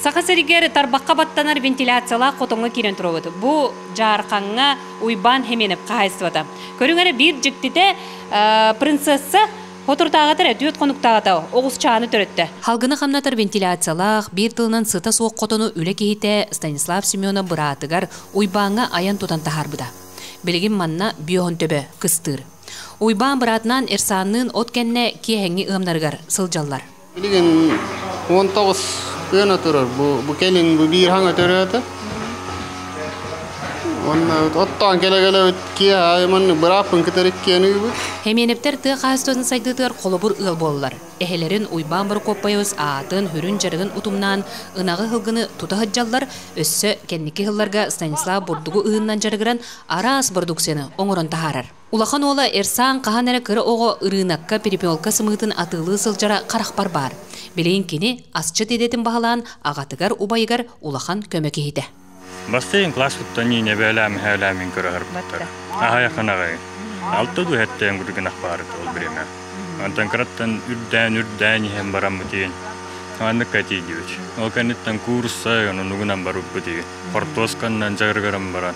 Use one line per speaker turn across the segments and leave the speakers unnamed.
Саха сиригэр тарбахха баттанар вентиляциялаах хотоҥҥо киирэн турабыт. Бу Дьаархаҥҥа Уйбаан Хеменов хаһаайыстыбата. Көрүҥ эрэ биир дьиктитэ принцесса Хотуртааҕыта эрэ түөрт хонуктааҕыта оҕусчааны төрөттө. Халгыны хамнатар вентиляциялаах, биир тылынан сыта суох хотону үлэ киһитэ Станислав Семенов быраатыгар Уйбааҥҥа айан тутан таһаарбыта. Билигин манна бүөһүн төбө кыстыыр. Уйбаан быраатынаан Эрсаанныын от кэннэ киэһэҥҥи ыамнарыгар сылдьаллар.
Билигин 19 ыана турар. Бу кэлин бу биир хаҥа төрөөтө. Уонна оттоон кэлэ-кэлэбит киэһэ маннык бырааппын кытары иккиэн ыыбыт.
Хэмиэнэптэр тыа хаһаайыстыбатын сайдыытыгар холобур ыал буоллулар. Эһэлэрин Уйбаан Борокуоппайабыс аатын, сүрүн дьарыгын утумнаан ынаҕы-сылгыны тута сылдьаллар, өссө кэнники сылларга Станислав бурдугу ыһыыннан дьарыгыран араас бородууксуйаны оҥорон таһаарар. Улахан уола Эрсаан хаһан эрэ кыра оҕо ырыынакка перепелка сымыытын атыылыы сылдьара харахпар баар. Билигин кини асчыт идэтин баһылаан аҕатыгар, убайыгар улахан көмө киһитэ.
Бастайын класс туттан небээлээмиһээлээмин көрөһөрбүттэр. Аһайахынаҕай. Алта ду хэттэн гургунах баар ол биреме. Антан кыраттан үрдээн үрдээн иһэн бараммытын. Аннык тиийдибит. Ол кэнниттэн куурусса онунугунан барыппыт Хортуосканнан дьарыгыран баран.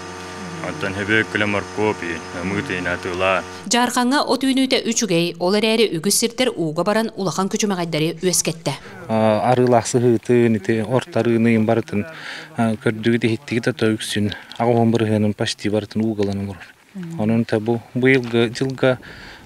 Оттон хэбэккилэ моркуоп ымыытыйна атыылаа.
Дьаархаҥҥа от үүнүүтэ үчүгэй, ол эрээри үгүс сирдэр ууга баран улахан күчүмэҕэйдэри үөскэттэ.
Арыылаах сыһыытын, ити орто арыыныйын барытын көрдүгүт иһиттигит ото үксүн аҕыс бырыһыанын почти барытын уугалан олорор. Онон та бу быйылгы дьылга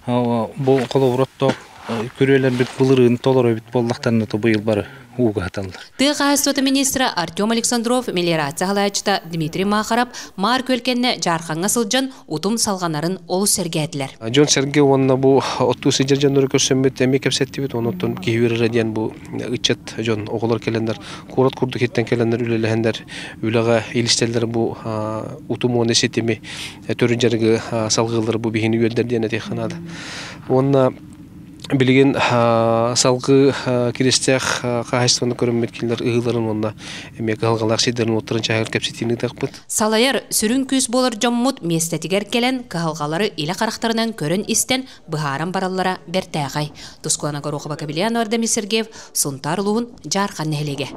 бу холобур оттоох күрүөлэрбит былырыын толоро эбит буоллахтарына то быйыл бары ууга сыталлар.
Тыа хаһаайыстыбатын министрэ Артем Александров, мелиорация салайааччыта Дмитрий Махаров Маар Күөлкэннэ Дьаархаҥҥа сылдьан утум салҕанарын олус сэргээтилэр.
Дьон-сэргэ уонна бу оттуу сылдьар дьоннору көрсөммүт эмиэ кэпсэттибит. Онон киһи үөрэрэ диэн бу ыччат дьон оҕолор кэлэннэр куорат курдук иттэн кэлэннэр үлэлэһэннэр үлэҕэ илистэллэр бу утум уонна ситими төрүт дьарыгы салгыыллар бу биһини үөрдэр диэн этиэххэ наада. Уонна билигин салгыы киристээх хаһаайыстыбаны көрүммүт кинилэр ыһыыларын уонна эмиэ кыһалҕалаах сирдэрин уоттарын чаһыгар кэпсэтиини ыытыахпыт.
Салайар сүрүн күүс буолар дьоммут миэстэтигэр кэлэн кыһалҕалары илэ харахтарынан көрөн-истэн быһааран бараллара бэртээхэй. Тускулана Горохова, Кабельянова, Ардамир Сергеев, Сунтаар улууһун Дьаархан нэһилиэгэ.